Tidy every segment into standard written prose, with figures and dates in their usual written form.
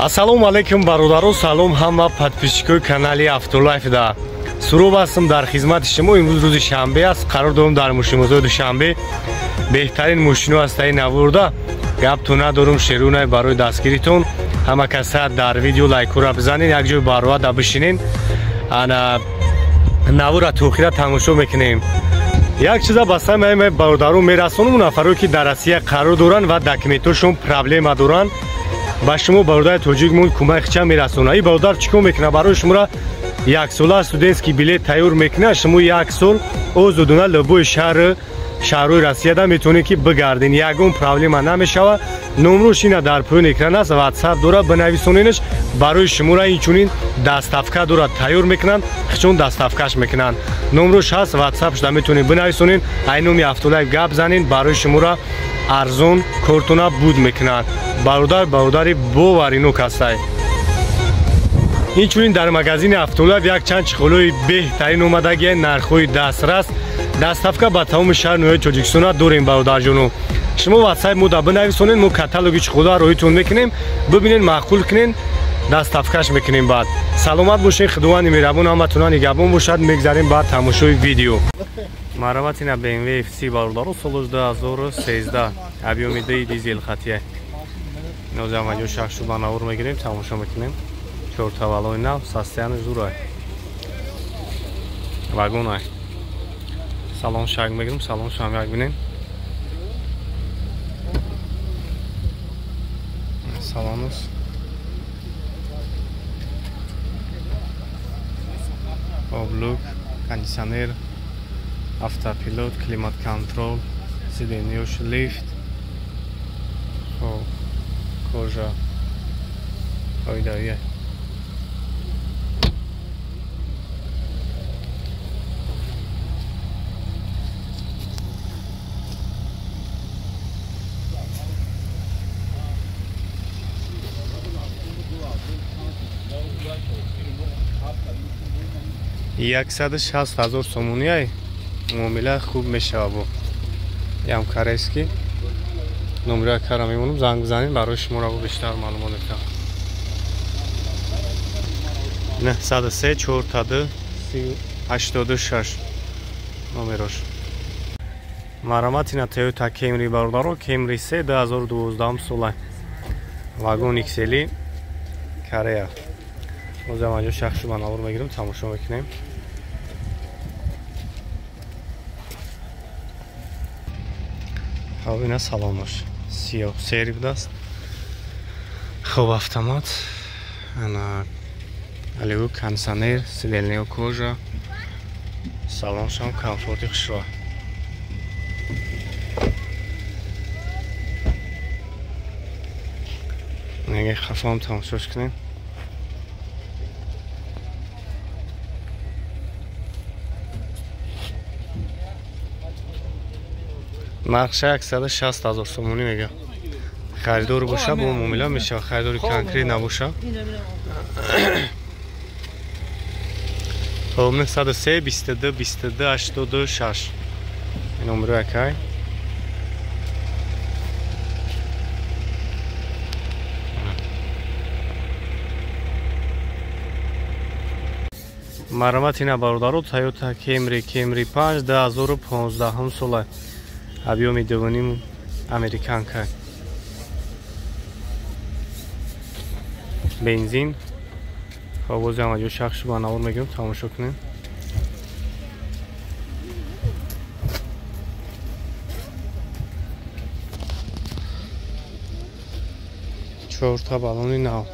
Ассалому алайкум бародаро, салом ҳама подписчикои канали Автолайф да. Суроб ҳастам дар хизмати шумо. Имрӯз рӯзи шанбе аст, қарор дорам дар мошинбозори Душанбе. Беҳтарин мошино ҳастаи наворда. Гаптон надорум, шерунай барои дастгиритон. Ҳама каса дар видео лайкура бизанен, як ҷой бароа да бишинен. Ана навора то охира тамошо мекунем. Як чиза ба самаи бародаро мерасонам, нафаро ки дар Россия қарор доранд ва документошон проблема доранд. Ба шумо бародари тоҷикмон кӯмак ча мерасонад. Ин бародар чӣ кор мекунад? Барои шуморо яксола студентский билет тайёр мекунад. Шумо як сол озодона любой шаҳрҳои Россияда метавонед ки бигарден, ягон проблема намешавад. Номрош ина дар поёни экран аст, ватсап дорад, бинависоненаш. Барои шуморо инчунин доставка дорад, тайёр мекунанд, чун доставкаш мекунанд. Номрош ҳаст, ватсапшда метавонед бинависонен, ай номи Автолайф гап занен, барои шуморо арзон кортона буд мекунанд. Бародар бародари боваринок ҳастай. Инчунин дар магазини Автолайф якчанд чиқолҳои беҳтарин омадагия, нархҳои дастрас, доставка ба тамоми шаҳр ноҳияи Тоҷикистона дорем. Бародарҷоно, шумо ватсап мода бинависонед, мо каталоги чиқолҳоро роҳитон мекунем, бибинед, маъқул кунен, доставкаш мекунем. Баъд саломат бошед, худованди меҳрабон ҳаматона нигаҳбон бошад. Мегзарем баъд тамошои видео. Марҳамат, ина BMW FC бародаро, солош 2013, объёми ди дизел хатия. Нозамаҷо шахшу ба навор мегирем, тамошо мекунем. Чортавалои нав, состояни зурай. Вагонай. Салон шак мегирем, салон шам як бинем. Салонус. Облук, кондиционер, автопилот, климат контрол, сиденьёш лифт. Хоб, кожа. Ойдая. 160 000 сомонӣ муомила хуб мешава. Бо ям корейский номера кара мемонам, занг бизанем, барои шуморо бештар маълумот медиҳам. 903 4 86 номерош. Марҳамат, ина Toyota Camry бародаро, Camry 3 2012 сола, вагон XL, Корея. Озам аҷо шахшу ба навор мегирем, тамошо мекунем. Хоб, ина салонош сиёҳ сери будааст. Хоб, автомат, ана алиу, кондиционер, сидельнио кожа, салоншам комфорти хушро. Нега хафом тамошош кунем. Нархша 160 000 сомонӣ мега. Харидор боша, бо муомила мешава, харидори конкрет набоша. Хоб, 903 22 22 86 номеро якай. Марҳамат, ина бародаро, Toyota Camry, Camry 5 2015 сола, объёми 2,5, американка, бензин. Хоб, бози ҳамаҷо шахшу ба навор мегирем, тамошо кунем. Чорта баллони нав.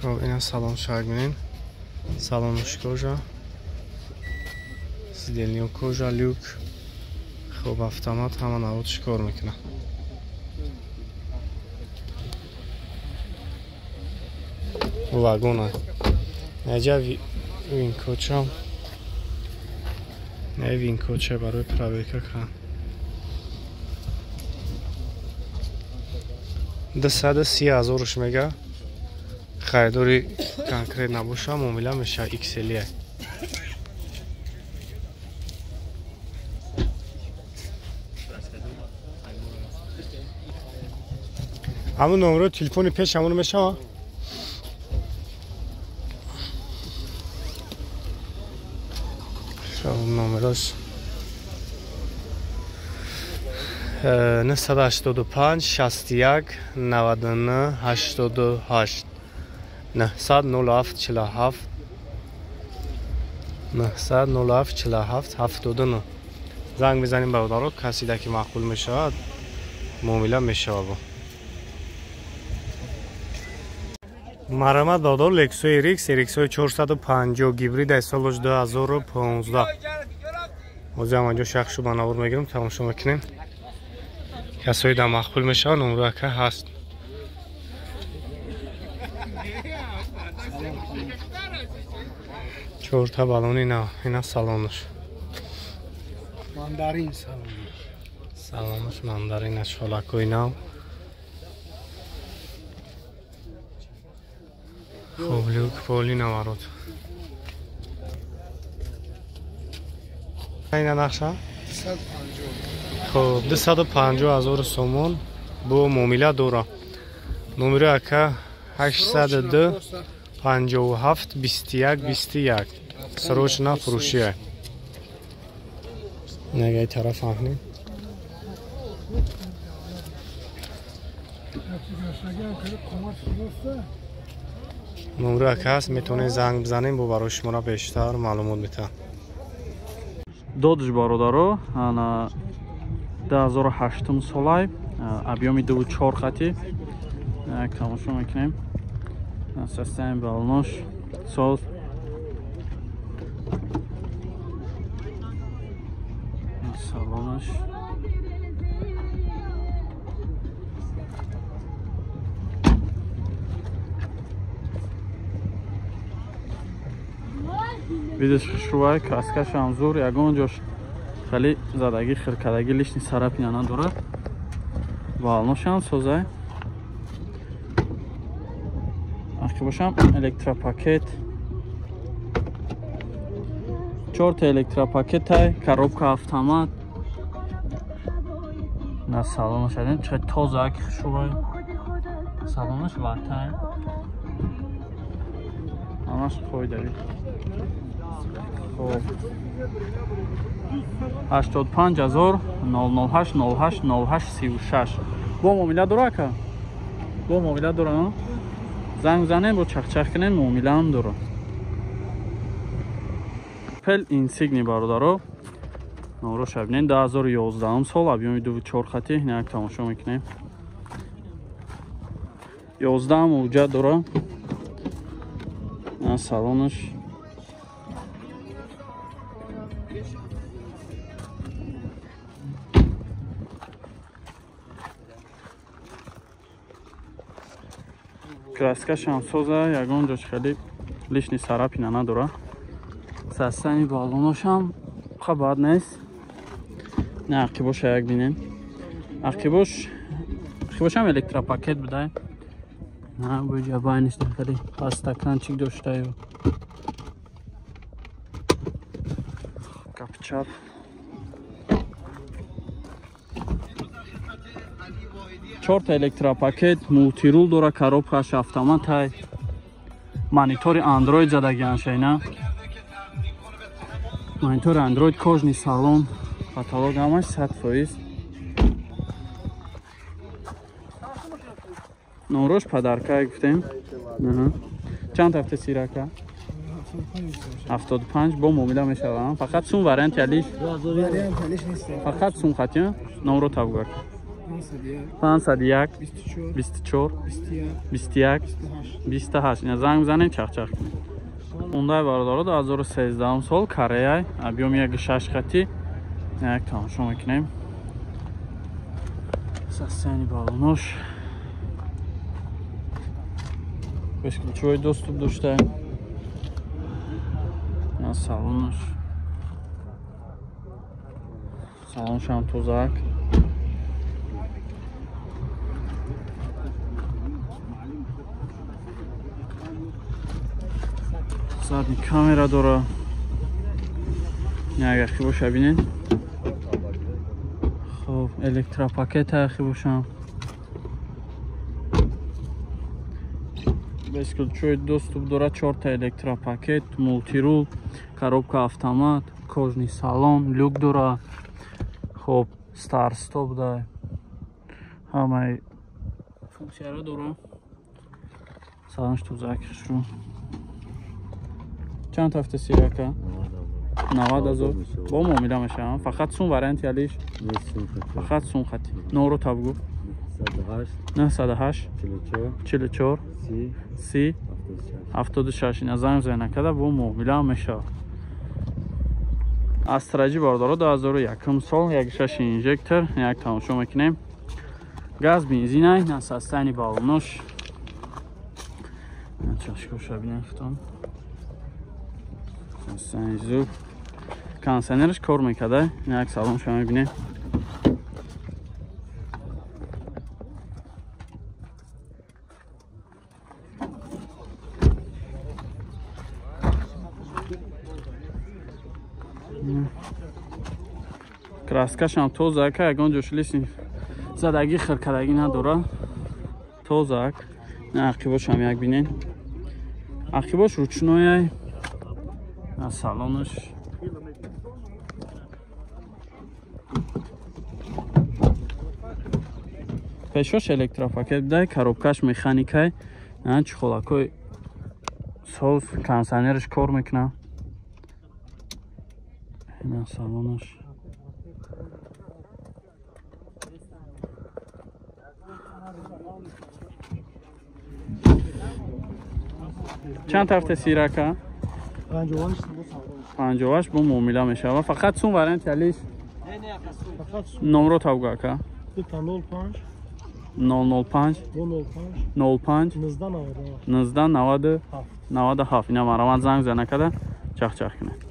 Хоб, ина салон шак бинем. Салонош кожа, сидельнио кожа, люк. Хоб, автомат, ҳама наводш кор мекунад. Вагона наҷа винкочам, не винкоча барои проверка кан. 230 000-ш мега. Харидори конкрет набоша, муомила меша. XL. Ҳамун номерои телефони пеш ҳамон мешава? Номерош 985 61 99 88 907 47 907 47 79. Занг мезанем бародаро, касе ки маъқул мешавад муомила мешавад. Марамат бародаро, Lexus RX, RX 450 гибрид аз соли 2015. Ҳозир ҳам анҷо шахшу ба навор мегирем, тамошо мекунем. Касое да маъқул мешавад, номро ака ҳаст. Чорта балони нав, ина салонаш. Мандарин салонаш. Салонаш мандарин аз шолакои нав. Хоб, люк поли наворот. Ина нақша? 250. Хоб, 250 ҳазор сомон бо муомила дора. Номери ака 802 57 21 21. Срочно фурӯшия. Нагай тараф ҳахнем. Номери ака ҳаст, метавонед занг бизанем, бо барои шуморо бештар маълумот метаҳам. Додж бародаро, ана 2008 солай, объёми 2.4 хати. Тамошо мекунем. Состояние балонош соз. Салонаш. Видиш хушрӯай, краскаш ҳам зур, ягон ҷош хеле задагӣ, хиркадагӣ, лишний царапина надорад. Балонош ҳам созай. Бошам электропакет, 4 та электропакетай, коробка автомат. На салонаш адем чӣ тоза ки хушрӯай. Салонаш ватай. Ҳамаш қоидави. Хоб. 85000 008 08 08 36. Бо муомила дора ака? Бо муомила дора? Занг занем, бо чахчах кунем, муомилаам дора. Opel Insignia бародаро. Номроша бинен 2011 сол, объёми 2.4 хати, як тамошо мекунем. 11 муҷа дора. На салонаш. Краскаш ҳам соза, ягон ҷош хеле лишний царапина надора. Састани балонош ҳам хабар нест. Не, ақибоша як бинем. Ақибошам электропакет будай. На, буҷа байниш хеле пастаканчик доштаю. Капчап. 4 та электропакет, мултирул дора, коробкаш автоматай. Монитори Android задагиан шайна. Монитори Android, кожный салон, каталог ҳамаш 100%. Номрош подарка гуфтем. Чанд ҳафта сирака? 75 бо муомила мешавам. Фақат сум варианти алиш. Фақат сум хати, номро табгар. 501 24 21 28. Ина занг бизанем, чахчах кунем. Ондай бародаро 2013 сол Кореяй, объёми 1.6 хати. Як тамошо мекунем. Состояние балонош. Бесключевой доступ дошта. На салонош. Салонш ҳам тозак. Задний камера дора. Не, агар хибоша бинен. Хоб, электропакет хибошам. Бесключевой доступ дора, 4 электропакет, мултирул, коробка автомат, кожный салон, люк дора. Хоб, старт стоп да. Ҳамаи функсияро дора. Салонш тозак шуд. Чанд ҳафта сирака? 90,000. Бо муомила мешавам. Фақат сум варианти алиш? Фақат сум хати. Номро табгу. 908 44 30 76. Ина занг зай накарда бо муомила мешавад. Астраҷи бардоро 2001 сол, 1.6 инжектор, як тамошо мекунем. Газ бензинай, на састани балонош. Чашкоша бинем хутон. Састани зуб. Кондиционерш кор мекарда. Як салонша мебинем. Краскашам тозака, ягон ҷош лишний задаги хиркадаги надора. Тозак. На ақибошам як бинен. Ақибош ручнояй. На салонаш. Пешош электропакет дай, коробкаш механикай. На чхолакой соз, кондиционерш кор мекна. На салонаш. Чанд ҳафта сирака? 58 бо муомила мешавад. Фақат сум варианти алиш? Номро тавга ака? 05 005 05 19 97. Ина марамат занг зана када чахчах кунед.